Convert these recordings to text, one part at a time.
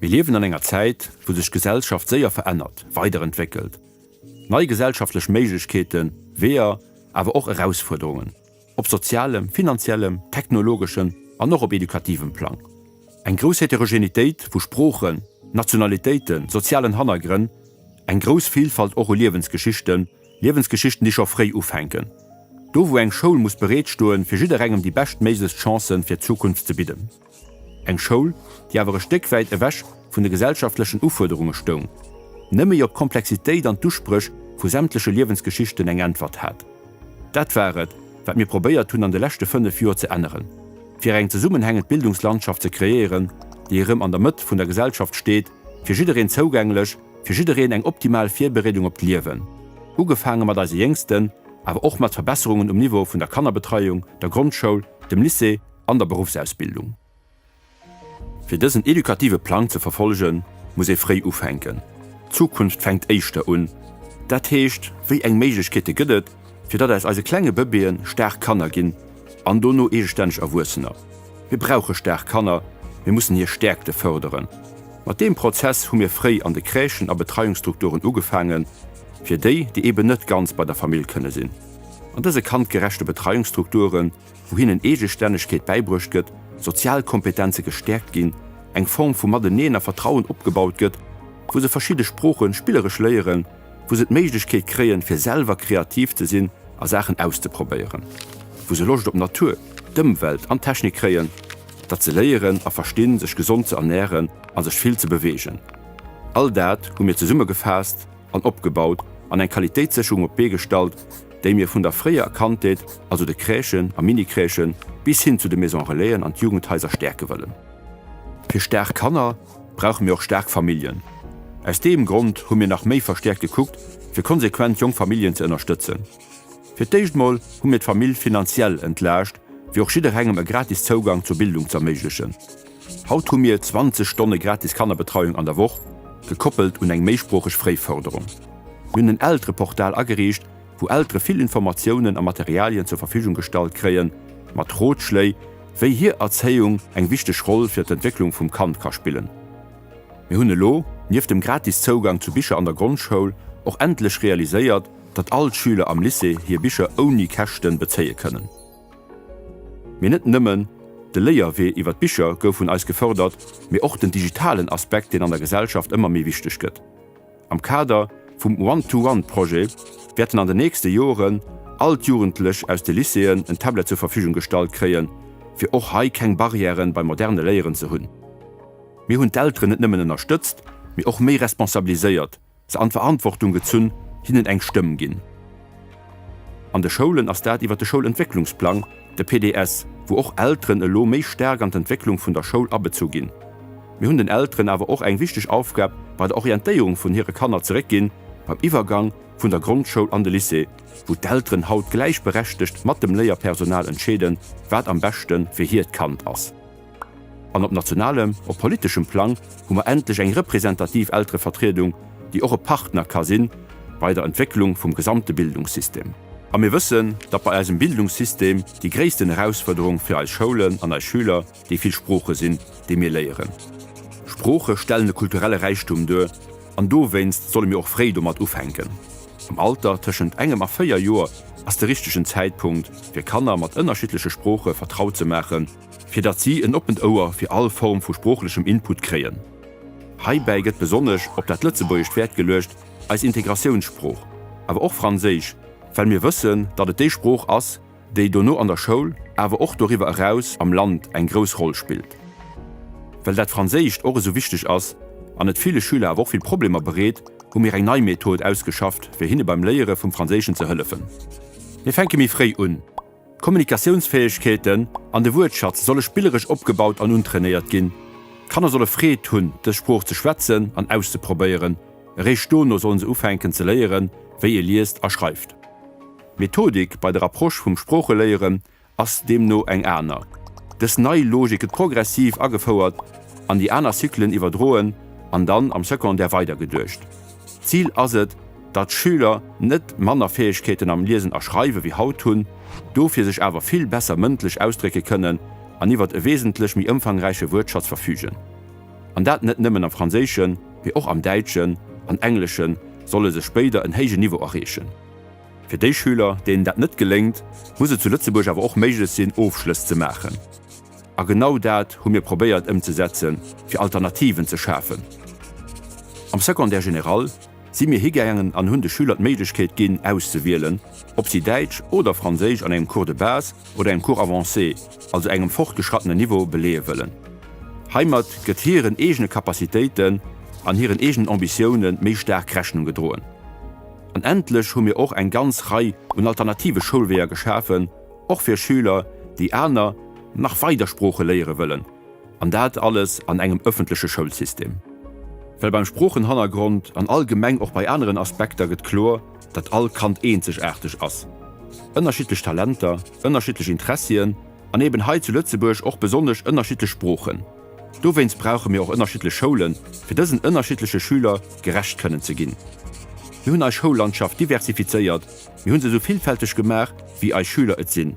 Mir liewen an enger Zäit, wou sech d'Gesellschaft séier verännert, weiderentwéckelt. Nei gesellschaftlech Méiglechkeeten, Weeër, awer och Erausfuerderungen, op sozialem, finanziellem, technologeschen an och op edukativem Plang. Eng grouss Heterogenitéit vu Sproochen, Nationalitéiten, sozialen Hannergrënn, eng grouss Vilfalt och u Liewensgeschichten, Liewensgeschichten, déi scho fréi ufänken. Do wou eng Schoul muss bereet stoen, fir jidderengem déi beschtméiglechst Chancen fir d'Zukunft ze bidden. Eng Schoul, déi awer e Stéck wäit ewech vun de gesellschaftlechen Ufuerderunge stoung, nëmme op d'Komplexitéit an d'Uspréch vu sämtleche Liewensgeschichten eng Äntwert hat. Dat war et, wat mir probéiert hunn an de leschte 5 Joer ze änneren, fir eng zesummenhängend Bildungslandschaft ze kreéieren, déi erëm an der Mëtt vun der Gesellschaft steet, fir jiddereen zougänglech, fir jiddereen eng optimal Virbereedung op d'Liewen, ugefaange mat eise Jéngsten, awer och mat Verbesserungen um Niveau vun der Kannerbetreiung, der Grondschoul, dem Lycée an der Beruffsausbildung. Fir dësen edukative Plang ze verfolgen, muss ee fréi ufänken. D'Zukunft fänkt éischter un. Dat heescht, wéi eng Méiglechkeete gëtt et, fir datt aus eise klenge Bëbeeën staark Kanner ginn an dono eegestänneg Erwuessener? Mir brauche staark Kanner, mir mussen hir Stäerkte fërderen. Mat deem Prozess hu mir fréi an de Crèchen a Betreiungsstrukturen ugefaangen, fir déi, déi eeben net ganz bei der Famill kënne sinn. An dëse kandgerechte Betreiungsstrukturen wou hinnen Eegestännegkeet bäibruecht gëtt, sozial Kompetenze gestäerkt ginn, eng Form vu Mateneen a Vertrauen opgebaut gëtt, wou se verschidde Sprooche spilleresch léieren, wou se d'Méiglechkeet kréien, fir selwer kreativ ze sinn a Saachen auszeprobéieren, wou se Loscht op d'Natur, d'Ëmwelt an d'Technik kréien, datt se léieren a verstinn, sech gesond ze ernären a sech vill ze beweegen. All dat hu mir zesummegefaasst an opgebaut an eng Qualitéitssécherung op d'Bee gestallt, déi mir vun der fréier Kandheet, also de Crèchen a Mini-Crèchen, bis hin zu de Maison Relaisen an d'Jugendhaiser stäerke wëllen. Fir staark Kanner brauche mir och staark Familljen. Aus deem Grond hu mir nach méi verstäerkt gekuckt, fir konsequent jonk Familljen ze ënnerstëtzen. Fir d'éischt mol hu mir d'Famill finanziell entlaascht, fir och jidderengem e gratis Zougang zur Bildung z'erméiglechen. Haut hu mir 20 Stonne gratis Kannerbetreiung an der Woch, gekoppelt un eng méisproocheg Fréifërderung. Mir hunn en Eltereportal ageriicht, wou Eltere vill Informatiounen a Materialien zur Verfügung gestallt kréien, mat Rotschléi, wéi hir Erzéiung eng wichteg Roll fir d'Entwécklung vum Kand ka spillen. Mir hunn elo, nieft dem gratis Zougang zu Bicher an der Grondschoul, och endlech realiséiert, datt all d'Schüler am Lycée hir Bicher ouni Käschten bezéie kënnen. Mee net nëmmen de Léierwee iwwer d'Bicher gouf vun eis gefërdert, mee och den digitalen Aspekt, deen an der Gesellschaft ëmmer méi wichteg gëtt. Am Kader vum One-to-One-Projet wäerten an den nächste Joren all d'Jugendlech aus de Lycéeën en Tablet zur Verfügung gestallt kréien, fir och hei keng Barrièren beim moderne Léieren ze hunn. Mir hunn d'Elteren net nëmmen ënnerstëtzt, mee och méi responsabiliséiert, se an d'Verantwortung gezunn, hinnen eng Stëmm ginn. An de Schoulen ass dat iwwer de Schoulentwécklungsplang, de PDS, wou och Elteren elo méi staark an d'Entwécklung vun der Schoul abezu ginn. Mir hunn den Elteren awer och eng wichteg Aufgab bei der Orientéierung vun hire Kanner zeréckginn, beim Iwwergang vun der Grondschoul an de Lycée, wou d'Elteren haut gläichberechtegt mat dem Léierpersonal entscheeden, wat am beschte fir hiert Kand ass. An op nationalem, op politeschem Plang hu mer endlech eng representativ Elterevertriedung, déi och e Partner ka si bei der Entwécklung vum gesamte Bildungssystem. A mir wëssen, datt bei eisem Bildungssystem déi gréissten Erausfuerderung fir eis Schoulen an eis Schüler déi vill Sprooche sinn, déi mir léieren. Sprooche stellen e kulturelle Räichtum duer an dowéinst solle mir och fréi domat ufänken. Am Alter tëschent engem a 4 Joer ass de richtegen Zäitpunkt, fir Kanner mat ënnerschiddleche Sprooche vertraut ze maachen, fir datt si en oppent Ouer fir all Form vu sproochlechem Input kréien. Heibäi gëtt besonnesch op dat Lëtzebuergescht Wäert geluecht, eis Integratiounssprooch, awer och Franséisch, well mir wëssen, datt et déi Sprooch ass, déi dono an der Schoul, awer och doriwwer eraus am Land eng grouss Roll spillt. Well dat Franséischt och esou wichteg ass an et ville Schüler awer och vill Problemer bereet, hu mir eng nei Method ausgeschafft, fir hinne beim Léiere vum Franséischen ze hëllefen. Mir fänke méi fréi un. D'Kommunikatiounsfäegkeeten an de Wuertschatz solle spilleresch opgebaut an untrainéiert ginn. D'Kanner solle Freed hunn, dës Sprooch ze schwätzen an auszeprobéieren. Eréischt dono sollen se ufänken ze léieren, wéi ee liest a schreift. D'Methodik bei der Approche vum Sproocheléieren ass deemno eng aner. Dës nei Logik gëtt progressiv agefouert, an déi aner Cyclen iwwerdroen an dann am Secondaire weidergeduecht. D'Zil ass et, datt d'Schüler net manner Fäegkeeten am Liesen a Schreiwe wéi haut hunn, dofir sech awer vill besser mëndlech ausdrécke kënnen an iwwert e wesentlech méi ëmfangräiche Wuertschatz verfügen. An dat net nëmmen am Franséischen, mee och am Däitschen an Englesche solle se spéider en héijen Niveau erreechen. Fir déi Schüler, deenen dat net geléngt, muss et zu Lëtzebuerg awer och méiglech sinn, Ofschlëss ze maachen. A genau dat hu mir probéiert ëmzesetzen, fir Alternativen ze schafen. Am Secondaire général si mir higaangen an hunn de Schüler d'Méiglechkeet ginn, auszewielen, ob si Däitsch oder Franséisch an engem Cours de base oder engem Cours avancé, also engem fortgeschrattenen Niveau, beleeë wëllen. Heimat gëtt hiren eegene Capacitéiten an hiren eegenen Ambitioune méi staark Rechnung gedroen. An endlech hu mir och eng ganz Rei un alternative Schoulweeër geschafen, och fir Schüler, déi aner, nach weider Sprooche léiere wëllen, an dat alles an engem ëffentleche Schoulsystem. Well beim Sproochenhannergrond an allgemeng och bei aneren Aspekter gëtt kloer, datt all Kand eenzegaarteg ass. Ënnerschiddlech Talenter, ënnerschiddlech Interessien an eben hei zu Lëtzebuerg och besonnesch ënnerschiddlech Sproochen. Dowéinst brauche mir och ënnerschiddlech Schoulen, fir dësen ënnerschiddleche Schüler gerecht kënnen ze ginn. Mir hunn eis Schoullandschaft diversifizéiert, mir hunn se esou villfälteg gemaach, wéi eis Schüler et sinn.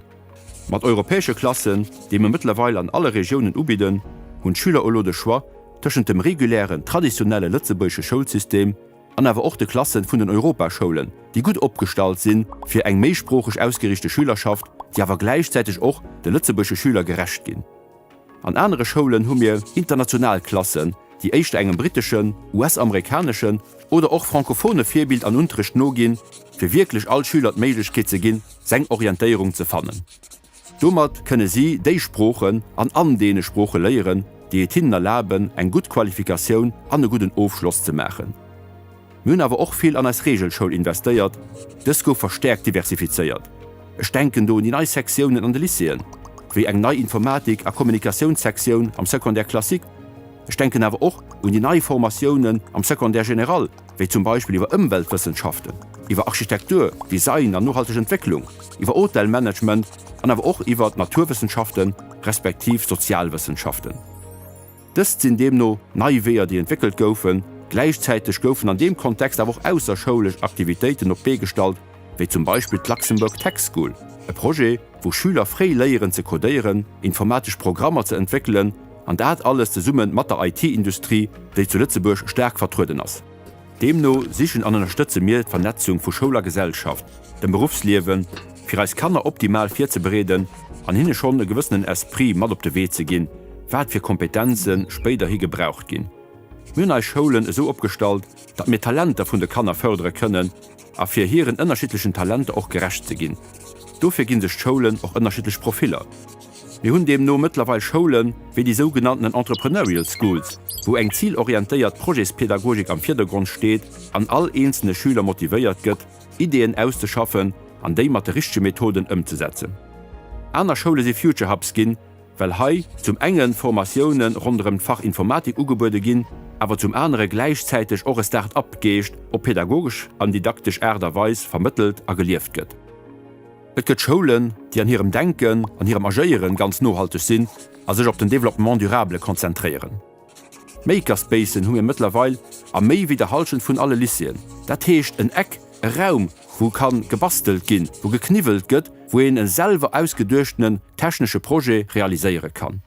Mat europäesche Klassen, déi mir mëttlerweil an alle Regiounen ubidden, hunn d'Schüler elo de Choix tëschent dem regulären, traditionelle lëtzebuergesche Schoulsystem an awer och de Klassen vun den Europaschoulen, déi gutt opgestallt sinn fir eng méisproocheg ausgeriichte Schülerschaft, déi awer gläichzäiteg och de lëtzebuergesche Schüler gerecht ginn. An anere Schoulen hu mir international Klassen, déi éischter engem britteschen, US-amerikaneschen oder och francophone Virbild an Unterrecht noginn, fir wierklech all Schüler d'Méiglechkeet ze ginn, seng Orientéierung ze fannen. Domat kënne si déi Sproochen an an deene Sprooche léieren, déi et hinnen erlaben, eng gutt Qualifikatioun an e gudden Ofschloss ze maachen. Mir hunn awer och vill an eis Reegelschoul investéiert. Dës gouf verstäerkt diversifizéiert. Ech denken do un déi nei Sektiounen an de Lycéeën, wéi eng nei Informatik a Kommunikatiounssektioun am Secondaire classique. Ech denken awer och un déi nei Formatiounen am Secondaire général, wéi zum Beispill iwwer Ëmweltwëssenschaften, iwwer Architektur, Design an nohalteg Entwécklung, iwwer Hotelmanagement an awer och iwwer Naturwëssenschaften respektiv Sozialwëssenschaften. Dëst sinn deemno nei Weeër, déi entwéckelt goufen. Gläichzäiteg goufen an deem Kontext awer och ausserschoulesch Aktivitéiten op d'Bee gestallt, wéi zum Beispill d'Luxembourg Tech School, e Projet, wou Schüler fréi léieren ze codéieren, informatesch Programmer ze entwéckelen, an dat alles zesumme mat der IT-Industrie, déi zu Lëtzebuerg staark vertrueden ass. Deemno sichen an ënnerstëtze mir d'Vernetzung vu Schoul a Gesellschaft, dem Beruffsliewen, fir eis Kanner optimal virzebereeden an hinne schonn e gewëssenen Esprit mat op de Wee ze ginn, wat fir Kompetenze spéiderhi gebraucht ginn. Mir hunn eis Schoulen esou opgestallt, datt mir d'Talenter vun de Kanner fërdere kënnen a fir hiren ënnerschiddlechen Talenter och gerecht ze ginn. Dofir ginn sech d'Schoulen och ënnerschiddlech Profiller. Mir hunn deemno mëttlerweil Schoulen, wéi déi sougenanntenen Entrepreneurial Schools, wou eng zilorientéiert Projetspedagogik am Virdergrond steet an all eenzelne Schüler motivéiert gëtt, Ideeën auszeschaffen an déi mat de richtege Methoden ëmzesetzen. Aner Schoule si Future Hubs ginn, well hei zum enge Formatioune ronderëm d'Fach Informatik ugebuede ginn, awer zum anere gläichzäiteg och e Start-up-Geescht op pedagogesch an didaktesch Aart a Weis vermëttelt a gelieft gëtt. Et gëtt Schoulen, déi an hirem Denken, an hirem Agéieren ganz nohalteg sinn a sech op den Développement durable konzentréieren. Makerspacen hu mir mëttlerweil a méi wéi der Halschent vun alle Lycéeën. Dat heescht en Eck, e Raum, wou ka gebastelt ginn, wou gekniwwelt gëtt, wou een e selwer ausgeduechtenen technesche Projet realiséiere kann.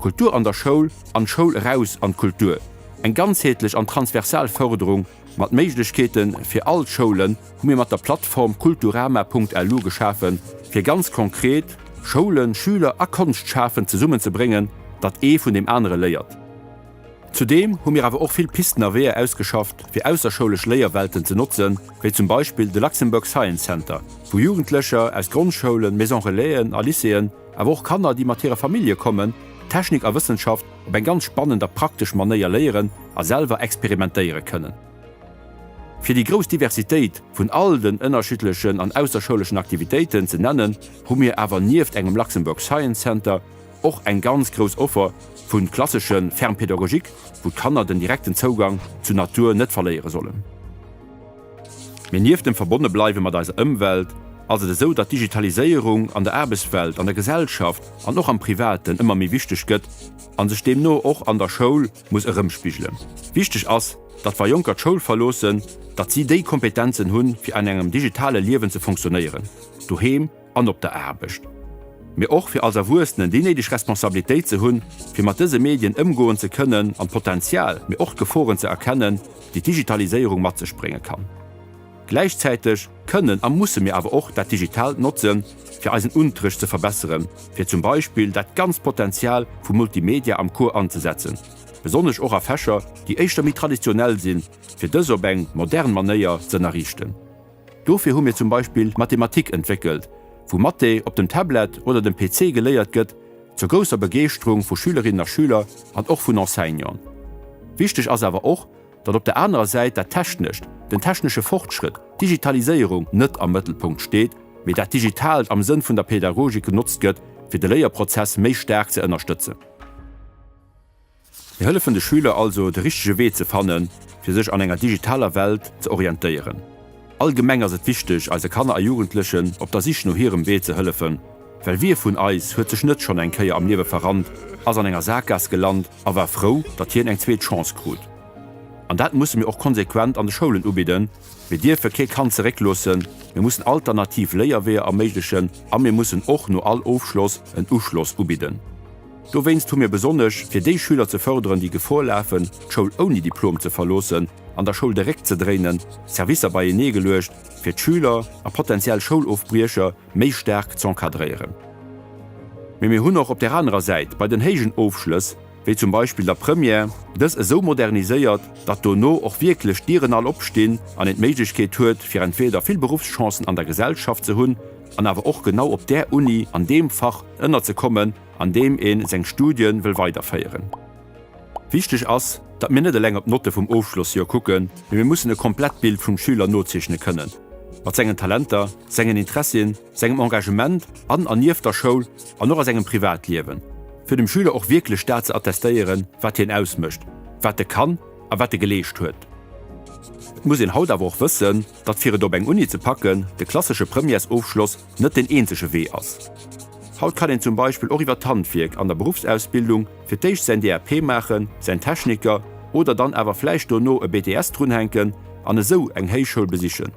Kultur an der Schoul an d'Schoul eraus an d'Kultur, eng ganzheetlech an transversal Fërderung mat Méiglechkeete fir all d'Schoulen hu mir mat der Plattform kulturama.lu geschafen, fir ganz konkret Schoulen, Schüler a Konschtschafend zesummenzebréngen, datt ee vun deem anere léiert. Zudeem hu mir awer och vill Pisten a Weeër ausgeschafft, fir ausserschoulesch Léierwelten ze notzen, wéi zum Beispill de Luxembourg Science Center, wou Jugendlecher aus Grondschoulen, Maison Relaisen a Lycéeën, awer och Kanner, déi mat hire Famillje kommen, Technik a Wëssenschaft op eng ganz spannend a praktesch Manéier léieren a selwer experimentéiere kënnen. Fir déi grouss Diversitéit vun all den ënnerschiddlechen an ausserschouleschen Aktivitéiten ze nennen, hu mir awer nieft engem Luxembourg Science Center och eng ganz grouss Offer vu klassesche Fermes pédagogiques, wou d'Kanner den direkten Zougang zur Natur net verléiere sollen. Mee nieft dem verbonne bleiwe mat eiser Ëmwelt, ass et esou, datt d'Digitaliséierung an der Aarbechtswelt, an der Gesellschaft an och am Privaten ëmmer méi wichteg gëtt a sech deemno och an der Schoul muss erëmspigelen. Wichteg ass, datt wa Jonker d'Schoul verloossen, datt si déi Kompetenzen hunn, fir an engem digitale Liewen ze fonctionnéieren, doheem an op der Aarbecht. Mee och fir als Erwuessenen déi néideg Responsabilitéit ze hunn, fir mat dëse Medien ëmgoen ze kënnen an d'Potenzial, mee och d'Geforen ze erkennen, déi d'Digitaliséierung mat sech brénge kann. Gläichzäiteg kënnen a musse mir awer och dat Digitaalt notzen, fir eisen Unterrecht ze verbesseren, fir zum Beispill dat ganzt Potenzial vu Multimedia am Cours anzesetzen, besonnesch och a Fächer, déi éischter méi traditionell sinn, fir dës op eng modern Manéier z'ënnerriichten. Dofir hu mir zum Beispill Mathematik entwéckelt, wou Mathé op dem Tablet oder dem PC geléiert gëtt, zur grousser Begeeschterung vu Schülerinnen a Schüler an och vun Enseignanten. Wichteg ass awer och, datt op der anerer Säit dat Technescht, den technesche Fortschrëtt, d'Digitaliséierung net am Mëttelpunkt steet, mee dat Digitaalt am Sënn vun der Pädagogik genotzt gëtt, fir de Léierprozess méi staark ze ënnerstëtzen. Mir hëllefen de Schüler also, de richtege Wee ze fannen, fir sech an enger digitaler Welt ze orientéieren. Allgemeng ass et wichteg, eise Kanner a Jugendlechen op der Sich no hirem Wee ze hëllefen, well wie vun eis huet sech net schonn eng Kéier am Liewe verrannt, ass an enger Sakgaass gelant a war frou, datt hien eng zweet Chance krut? An dat musse mir och konsequent an de Schoulen ubidden. Mir dierfe kee Kand zeréckloossen, mir mussen alternativ Léierweeër erméiglechen a mir mussen och no all Ofschloss en Uschloss ubidden. Dowéinst hu mir besonnesch, fir déi Schüler ze fërderen, déi Gefor lafen, d'Schoul ouni Diplom ze verloossen an der Schoul de Réck ze dréinen, Servicer beienee geluecht, fir d'Schüler a potenziell Schoulofbriecher méi staark z'encadréieren. Mee mir hunn och op där anerer Säit bei den héijen Ofschlëss, wéi zum Beispill der Première, dës esou moderniséiert, datt dono och wierklech d'Dieren all opstinn an een d'Méiglechkeet huet, fir entweder vill Beruffschancen an der Gesellschaft ze hunn an awer och genau op där Uni an deem Fach ënnerzekommen, an deem ee seng Studie wëll weiderféieren. Wichteg ass, datt mir net eleng op d'Notte vum Ofschlossjoer kucken, mee mir mussen e komplett Bild vum Schüler nozeechne kënnen, mat sengen Talenter, sengen Interessien, sengem Engagement an an nieft der Schoul an och a sengem Privatliewen, fir dem Schüler och wierklech dat ze attestéieren, wat hien ausmécht, wat e kann a wat e geleescht huet. Et muss een haut awer och wëssen, datt fir et op eng Uni ze packen, de klassesche Premièresofschloss net den eenzege Wee ass. Haut kann een zum Beispill och iwwer d'Handwierk an der Beruffsausbildung fir d'éischt säin DAP maachen, säin Techniker oder dann awer vläicht dono e BTS drunhänken an esou eng Héichschoul besichen.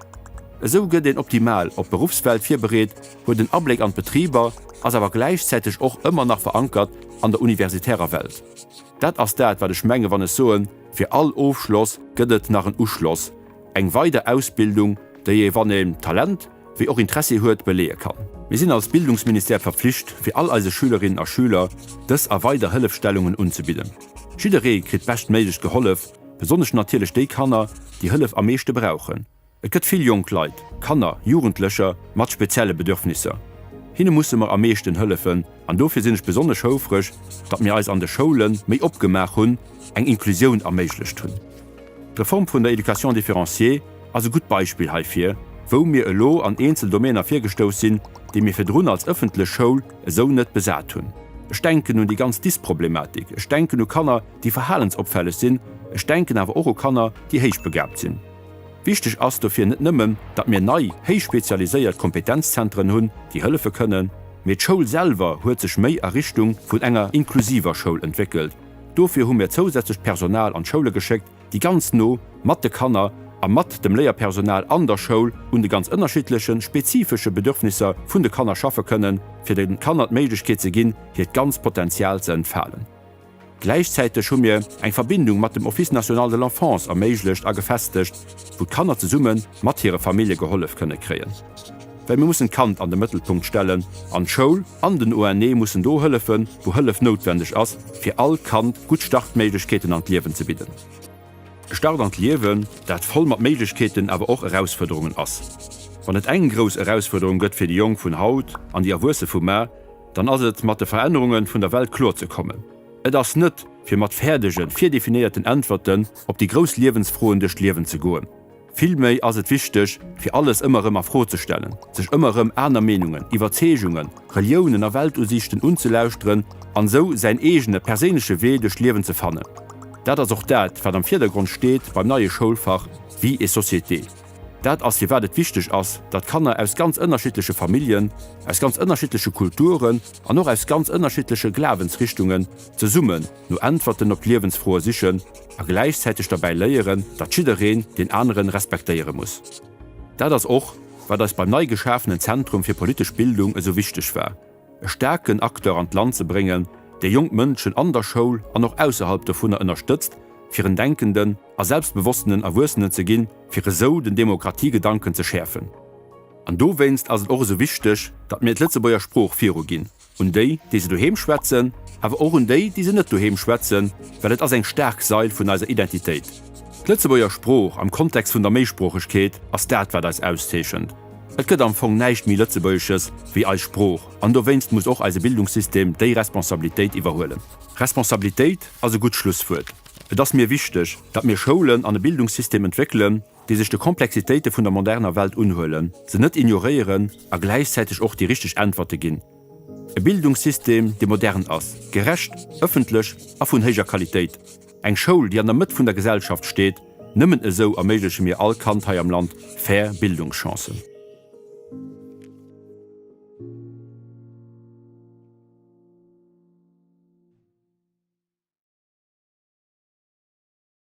Esou gëtt een optimal op d'Beruffswelt virbereet, huet en Abléck an d'Betriber, ass awer gläichzäiteg och ëmmer nach verankert an der universitärer Welt. Dat ass dat, wat ech menge wann ech soen, fir all Ofschloss gëtt et nach en Uschloss, eng weider Ausbildung, déi ee wann een Talent, wéi och Interessi huet, beleeë kann. Mir sinn als Bildungsministère verpflicht, fir all eise Schülerinnen a Schüler dës a weider Hëllefstellungen unzebidden. Jidderee kritt beschtméiglech gehollef, besonnesch natierlech déi Kanner, déi Hëllef am meeschte brauchen. Et gëtt vill jonk Leit, Kanner, Jugendlecher mat spezielle Bedürfnisser. Hinne musse mer am meeschten hëllefen an dofir sinn ech besonnesch houfreg, datt mir eis an de Schoule méi opgemaach hunn, eng Inklusioun erméiglecht hunn. D'Reform vun der Éducation différenciée ass e gutt Beispill heifir, wou mir elo an eenzel Domäner virgestouss sinn, déi mir virdrun als ëffentlech Schoul esou net besat hunn. Ech denken un déi ganz Dysproblematik, ech denken u Kanner, déi verhalensopfälleg sinn, ech denken awer och u Kanner, déi héichbegabt sinn. Wichteg ass dofir net nëmmen, datt mir nei, héich spezialiséiert Kompetenzzentren hunn, déi hëllefe kënnen, mee d'Schoul selwer huet sech méi a Richtung vun enger inklusiver Schoul entwéckelt. Dofir hu mir zousätzlecht Personal an d'Schoule geschéckt, déi ganz no mat de Kanner a mat dem Léierpersonal an der Schoul un de ganz ënnerschiddlechen, spezifesche Bedürfnisser vun de Kanner schaffe kënnen, fir de Kanner d'Méiglechkeet ze ginn, hiert ganzt Potenzial ze entfalen. Gläichzäiteg hu mir eng Verbindung mat dem Office national de l'enfance erméiglecht a gefestegt, wou d'Kanner zesumme mat hire Famillje gehollef kënne kréien. Well mir mussen d'Kand an de Mëttelpunkt stellen an d'Schoul an den ONE mussen do hëllefen, wou Hëllef noutwendeg ass, fir all Kand gutt Startméiglechkeeten an d'Liewen ze bidden. E Start an d'Liewen, dat voll mat Méiglechkeeten, awer och Erausfuerderungen ass. Wann et eng grouss Erausfuerderung gëtt fir déi Jonk vun haut an déi Erwuesse vu mar, dann ass et mat de Verännerunge vun der Welt kloer ze kommen. Et ass net, fir mat fäerdegen, virdefinéierten Äntwerten op déi grouss Liewensfroen duerch d'Liewen ze goen. Villméi ass et wichteg, fir alles ëmmer erëm a Fro ze stellen, sech ëmmer erëm aner Meenungen, Iwwerzeegungen, Reliounen a Weltusiichten unzelauschteren an esou säin eegene perséinleche Wee duerch d'Liewen ze fannen. Dat ass och dat, wat am Virdergrond steet beim neie Schoulfach Vie et société. Dat ass, firwat et wichteg ass, datt Kanner aus ganz ënnerschiddleche Familljen, aus ganz ënnerschiddleche Kulturen an och aus ganz ënnerschiddleche Glawensrichtungen zesummen no Äntwerten op d'Liewensfroe sichen a gläichzäiteg derbäi léieren, datt jiddereen deen aneren respektéiere muss. Dat ass och, wat eis beim nei geschafenen Zentrum fir politesch Bildung esou wichteg war. e staarken Acteur an d'Land ze bréngen, dee jonk Mënschen an der Schoul an och ausserhalb dovunner ënnerstëtzt, fir en denkenden a selbstbewossenen Erwuessenen ze ginn, fir esou den Demokratiegedanken ze schäerfen. An dowéinst ass et och esou wichteg, datt mir d'Lëtzebuerger Sprooch viruginn, un déi, déi se doheem schwätzen, awer och un déi, déi se net doheem schwätzen, well et ass eng staark Sail vun eiser Identitéit. D'Lëtzebuerger Sprooch am Kontext vun der Méisproochegkeet ass dat, wat eis auszeechent. Et gëtt am Fong näischt méi Lëtzebuergesches wéi eis Sprooch an dowéinst muss och eise Bildungssystem déi Responsabilitéit iwwerhuelen. Responsabilitéit ass e gutt Schlusswuert. Et ass mir wichteg, datt mir Schoulen an e Bildungssystem entwéckelen, déi sech de Komplexitéite vun der moderner Welt unhuelen, se net ignoréieren a gläichzäiteg och déi richteg Äntwerte ginn. E Bildungssystem, dee modern ass, gerecht, ëffentlech a vun héijer Qualitéit. Eng Schoul, déi an der Mëtt vun der Gesellschaft steet. Nëmmen esou erméigleche mir all Kand hei am Land fair Bildungschancen.